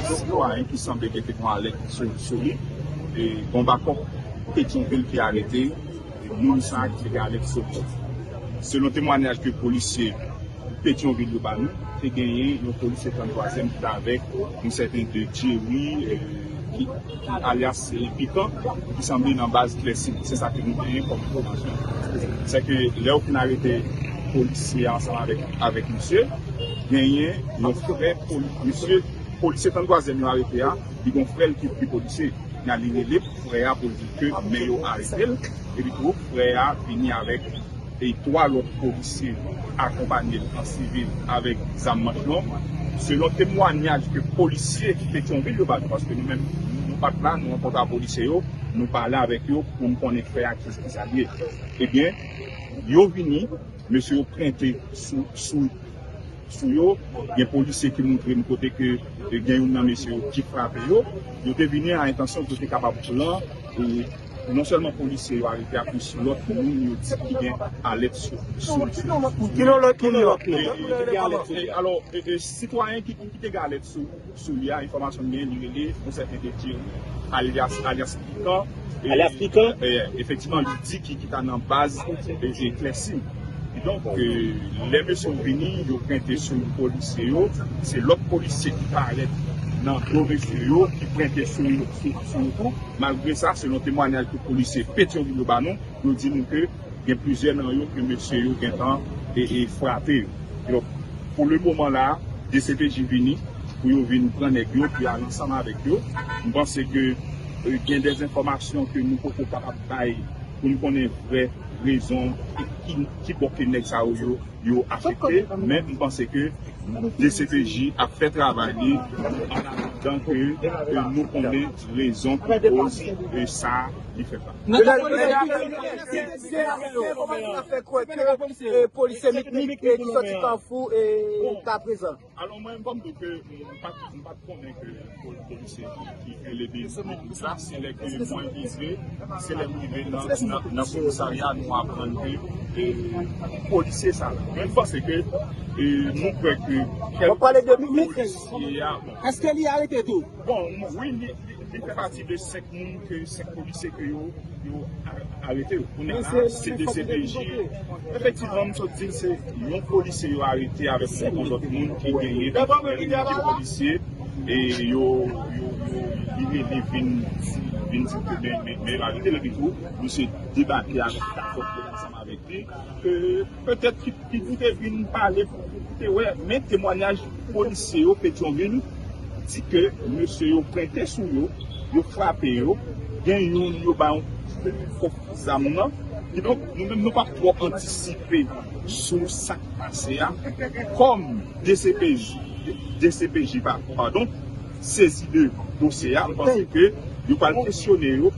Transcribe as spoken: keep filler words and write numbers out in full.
Sitwayen ki sanble gen te pran alèt sou, sou li, e, gon bakòp Petyonvil ki arete moun sa a ki te gen alèt sou li. Selon temwanyaj ke polisye Petyonvil yo ba nou, te genyen yon polisye tranntwazyèm ki t avèk yon sèten de Jerry, e, ki, ki alyas, e, Pikan, ki sanble nan baz Klèsi. Se sa ke nou genyen kòm enfòmasyon. Se ke lè yo fin arete polisye a ansanm avèk, avèk misye, genyen yon frè poli-, misye, polisye tranntwazyèm yo arete a, li gen yon frè l ki, ki polisye. Nan li rele frè a pou l di ke men yo arete l, epi tou frè a vini avèk e twa lòt polisye akonpanye l an sivil avèk zam manch long. Selon temwanyaj ke polisye Petyonvil yo ba nou, paske nou menm, nou pa t la, nou rankontre ak polisye yo, nou pale avèk yo pou n konnen frè a ki, ki sa l ye. Ebyen, yo vini, mesye yo prente sou, sou, sou yo, gen polisye ki montre n kote ke, e, gen youn nan mesye yo ki frape yo. Yo te vini a entansyon pou yo te kapab pran, e, non sèlman polisye yo arete a, plis lòt moun yo di ki gen alèt sou, sou, sou, sou. Ki non lòt moun yo? E, e, e, alò, e, e, sitwayen ki, ki te gen alèt sou, sou li a, enfòmasyon m genyen, li rele yon sèten de Jerry, alyas, alyas Pikan. E, alyas Pikan? E, efektivman, li di ki, ki ta nan baz, e, Klèsi. Kidonk, e, lè mesye yo vini, yo prente sou polisye yo. Se lòt polisye ki parèt nan do mesye yo, ki prente sou, sou, sou yo tou. Malgre sa, selon temwanyaj ke polisye Petyonvil yo ba nou, yo di nou ke gen plizyè nan yo ke mesye yo gentan e, e frape yo. Donk, pou le moman la, D C P J vini pou yo vin pran nèg yo, pou yo al ansanm avèk yo. M panse ke, e, gen de enfòmasyon ke nou poko kapab bay pou n konnen vrè rezon e ki, ki bò ke nèg sa yo, yo, yo afekte, men m panse ke D C P J ap fè travay li an atandan ke, ke nou konnen rezon ki koz, e, sa li fèt la. Polisye Mitnik, e, ki soti Kafou, e, ta prezan. Alò, mwen, m di w ke m pa t, m pa t konnen ke pol-, polisye ki, ki rele de Mitnik la, se lè ke mwen rive, se lè m rive nan, nan, nan komisarya, nou aprann ke, e, polisye sa la. Men m panse ke, e, nou kwè ke kèk polisye a, bon. Èske li arete tou? Bon, wi, li, li, li fè pati de senk moun ke, senk polisye ke yo, yo a-, arete yo. Kounye a, se D C P J. Efektivman, m sot di l, se yon polisye yo arete avèk yon lòt moun ki genyen, ki polisye, e yo, yo, yo, li rele vin, vin di ke men, men, men yo arete l, epi tou, misye debake avèk kat kòb yo ansanm avèk li. Ke petèt ki, ki pou te vin pale pou, pou te wè, men temwayaj polisye yo Petyonvil di ke mesye yo prente sou yo, yo frape yo, gen youn yo ba yon kof zam nan. Kidonk, nou menm nou p ap twò antisipe sou sa k pase a. Kòm D C P J, D C P J pa, padon, sezi de dosye a, m panse ke yo pral kesyone yo.